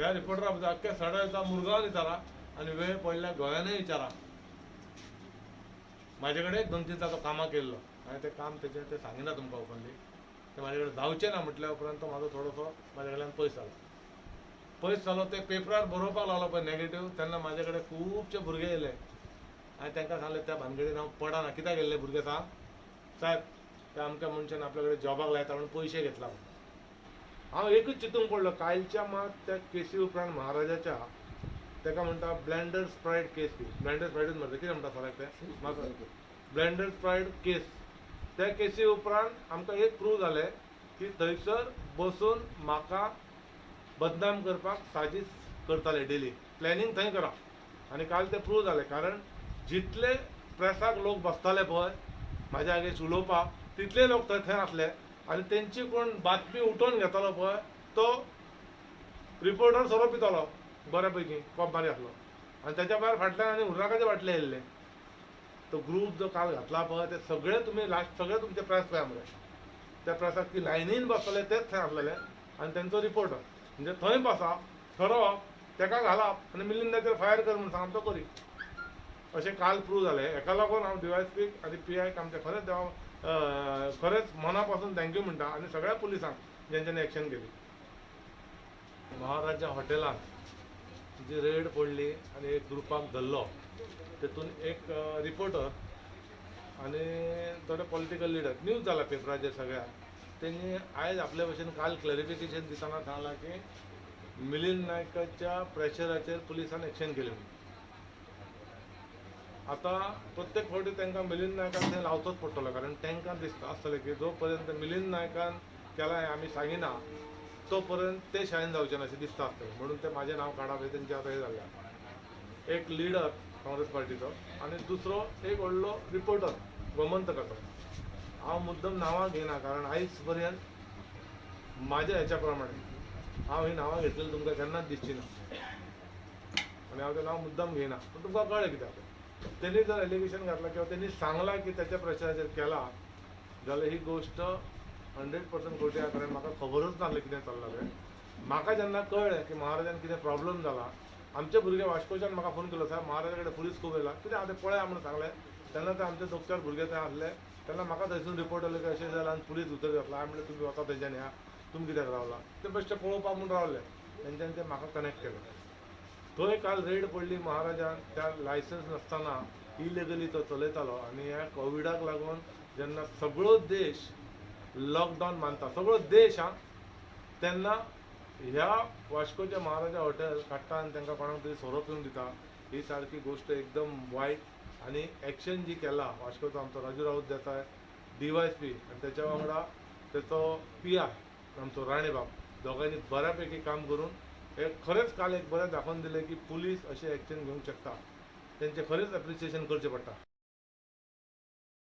ह्या रिपोर्टरा बद्दल अख्ख्या सडा येता, मुरगांव विचारा आनी वेळ पडल्यार गोंयानूय विचारा. म्हाजे कडेन एक दोन तीन तो कामां केल्लो. हांवें तें काम तेजें तें सांगिना तुमकां ओपनली. तें म्हाजे कडेन जावचें ना म्हटल्या उपरांत तो म्हाजो थोडोसो म्हाज्या कडल्यान पयस जालो, पयस जालो. ते पेपरार बरोवपाक लागलो पळय नेगेटीव, तेन्ना म्हाजे कडेन खुबशे भुरगे येयले. हांवें तांकां सांगलें, त्या भानगडीन हांव पडना. कित्याक येयल्ले भुरगे सांग? साहेब, त्या अमक्या मनशान आपल्या कडेन जॉबाक लायता म्हणून पयशे घेतला म्हणून. हांव एकूच चिंतूंक पडलो. कालच्या मात त्या केसी उपरांत महाराजाच्या, ताका म्हणटा ब्लेंडर स्प्रायट केस ती, ब्लेंडर स्प्रायटूच म्हणटा, कितें म्हणटा सराक तें म्हाका, ब्लेंडर स्प्रायट केस. त्या केसी उपरांत आमकां एक प्रूव जालें की थंयसर बसून म्हाका बदनाम करपाक साजीस करताले, डेली प्लॅनिंग थंय करप. आनी काल तें प्रूव जालें, कारण जितले प्रेसाक लोक बसताले पळय म्हाज्या अगेन्स्ट उलोवपाक, तितले लोक थंय थंय आसले आनी तेंची कोण बातमी उठोवन घेतालो पळय, तो रिपोर्टर सोरो पितालो बऱ्या पैकी, कोप मारी आसलो. आनी तेच्या भायर फाटल्यान आनी उर्राकाचे बाटले येयल्ले. तो ग्रूप जो काल घातला पळय, ते सगळे तुमी लास्ट सगळे तुमचे प्रेस पळय मरे, त्या प्रेसाक ती लायनीन बसतले तेच थंय आसलेले. आनी तेंचो रिपोर्टर म्हणजे थंय बसप, ठरोवप, तेका घालप आनी मिलिंदाचेर फायर कर म्हूण सांगप, तो करी, अशें काल प्रूव जालें. हेका लागून हांव डीवायएसपीक आनी पीआयक आमच्या खरेंच देवा खरेंच मना पासून thank you म्हणटा आनी सगळ्या पुलिसांक जेंच्यांनी एक्शन केली. महाराजा हॉटेलांत जी रेड पडली आनी एक ग्रुपाक धरलो, तेतून एक रिपोर्टर आनी थोडे पॉलिटिकल लिडर, न्यूज जाला पेपराचेर सगळ्या. तेणी आयज आपले भशेन काल क्लॅरिफिकेशन दितना सांगलां की मिलिंद नायकाच्या प्रेशराचेर पुलिसान एक्शन केली म्हणून. आतां प्रत्येक फावटी तांकां मिलिंद नायकाक थंय लावचोच पडटलो, कारण तांकां दिसता आसतलें की जो पर्यंत मिलिंद नायकान केलां हें आमी सांगिना, तो पर्यंत ते शायन जावचे ना अशें दिसता आसतलें. म्हणून ते म्हाजें नांव काडप हें तेंचें आतां हें जाल्लें. एक लिडर काँग्रेस पार्टीचो आनी दुसरो एक व्हडलो रिपोर्टर गोमंतकाचो. हांव मुद्दम नांवां घेयना, कारण आयज पर्यंत म्हाज्या हेच्या प्रमाणे हांव ही नांवां घेतलेली तुमकां केन्नाच दिसची ना आनी हांव तें नांव मुद्दम घेयना. पूण तुमकां कळ्ळें कित्याक तें. तेणी जर एलिगेशन घातलां किंवा तेणी सांगलां की तेच्या प्रेशराचेर केला, जाल्यार ही गोश्ट 100% खोटी आहा, कारण म्हाका खबरूच नासलें कितें चल्लां तें. म्हाका जेन्ना कळ्ळें की महाराजान कितें प्रॉब्लम जाला, आमचे भुरगे वास्कोच्यान म्हाका फोन केलो, साहेब, महाराजा कडेन पुलीस खूब येयला, कितें आहा तें पळया म्हणून सांगलें. तेन्ना ते आमचे दोग चार भुरगे थंय आसले. तेन्ना म्हाका थंयसून रिपोर्ट आयलो की अशें जालां आनी पुलीस भितर घातला. हांवें म्हणलें, तुमी वता थंयच्यान या, तुमी कित्याक रावला? ते बेश्टे पळोवपाक म्हूण रावले. तेंच्यांनी ते म्हाका कनेक्ट केलें. थंय काल रेड पडली महाराजान, त्या लायसन्स नासतना इलिगली तो चलयतालो. आनी ह्या कोविडाक लागून जेन्ना सगळो देश लॉकडावन मानता, सगळो देश आं, तेन्ना ह्या वास्कोच्या महाराजा हॉटेल काडटा आनी तांकां कोणाक तरी सोरो पिवंक दिता, ही सारकी गोश्ट एकदम वायट. आनी एक्शन जी केला वास्कोचो आमचो राजू राऊत देसाय डीवायएसपी आनी तेच्या वांगडा तेचो पीआय आमचो राणेबाब, दोगांयनी बऱ्यापैकी काम करून हे खरेंच काल एक बरें दाखोवन दिलें की पुलीस अशें एक्शन घेवंक शकता. तेंचें खरेंच एप्रिसिएशन करचें पडटा.